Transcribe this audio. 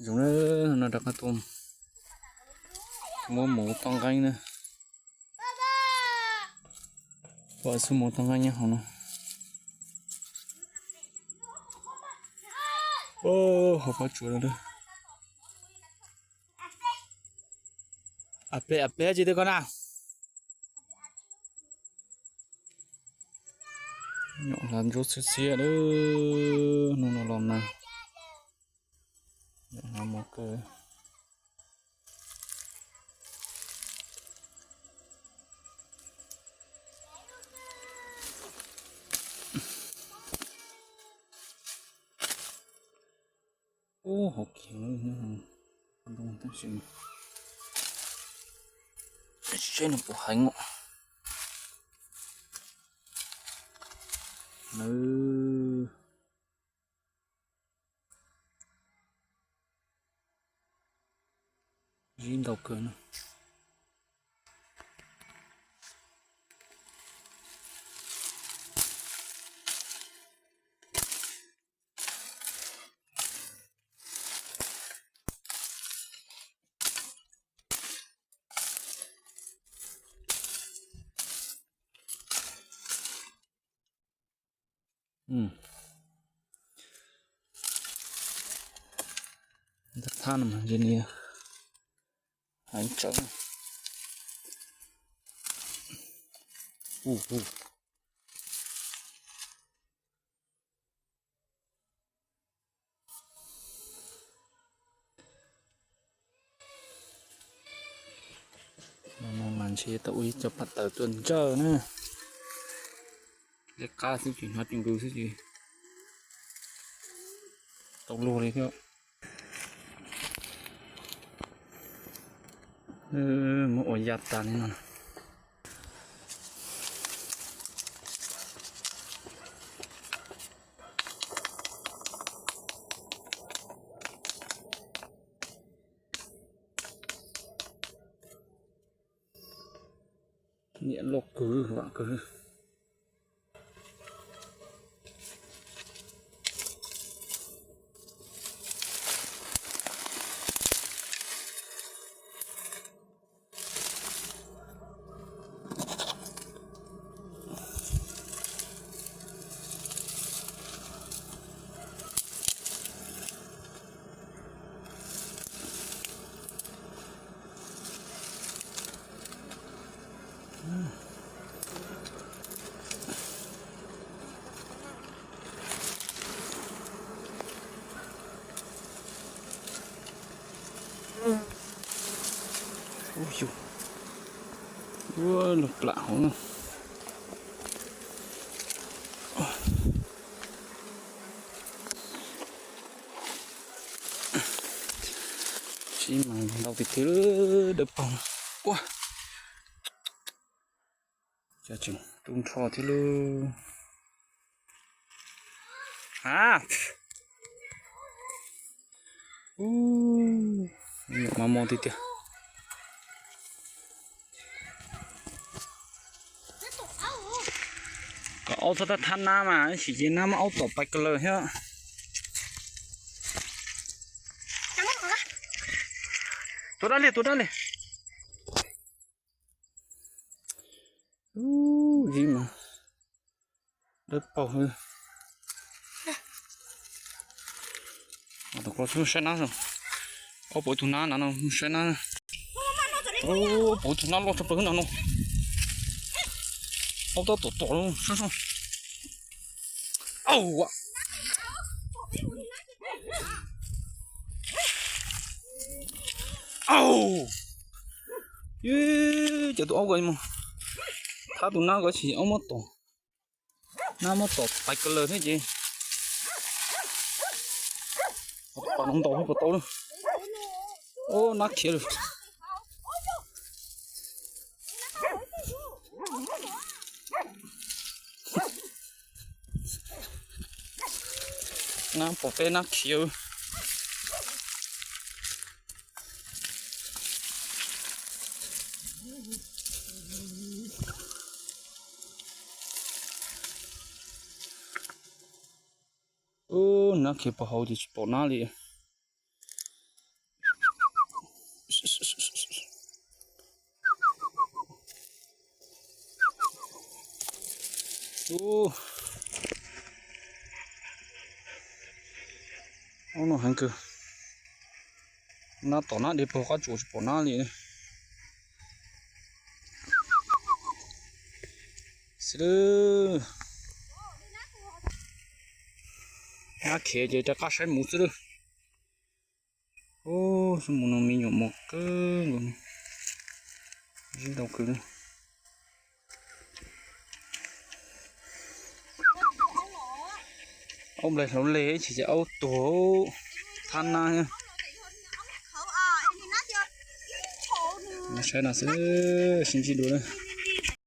Zoo na, no rov qab tuaj muab mus toj nqeeb na. Pom xub mus toj nqeeb nyob hauv no. Hauv pob tsuas lawm. A peb, a peb tsis twg koj na. Nyuam hlav ntsuab xiab xiab lawm, hnub no los nag. Nyuam hlav mos kawg. Ub, hauv kiag ntoo tab sis seb nws puas heev os. Nws zib ntau kawg no. Thab no mas ntshe nws heev tsawv. No mas ntshe tau ua ib co paj taws tuaj ntsawj na. Liab qab xwb ces hnov cev nkaus xwb ces tau luag li thiab. Muab ua ya tas li no. Niam loj kawg vam kawg. Ub, los plam hauv no. Sib mas ntau tiag tiag, dawb paug. Ua, cas tseem tu nrho thiab lauj. A, ub, nyuam mos mos tiag tiag. Kom aub txhob thab thab nab mas, ib sim ces nab muab aub tom pais ko laws thiab. Tua dab li, tua dab li. Ub, zib mas dawb paug. Tus ko saib nab, aub pom tus nab na no saib nab. Pom tus nab loj tshaj plaws na no. Aub tab tom tom saib saib. Au, au, ces tus aub ko mus thab tus nab ko sis aub muab tom, nab muab tom pais ko laws thiab ces tom no ntaus thiab puas tau lawm. Nab khiav lawm. Nab pom peb nab khiav. Ub, nab khiav puag hauv ces tsis pom nab li. Ub, no heev kawg. Nab tom nab dheev puag qab tsuas tsis pom nab li. Xwb, nab khiav ces rov qab saib mus xwb lawm. Ub, mus no me nyuam mos kawg nkaus, zib ntau kawg li. Aub nplaig hlau leg ces ces aub tuag, thab nab. Saib no xwb, sib ntsib dua na.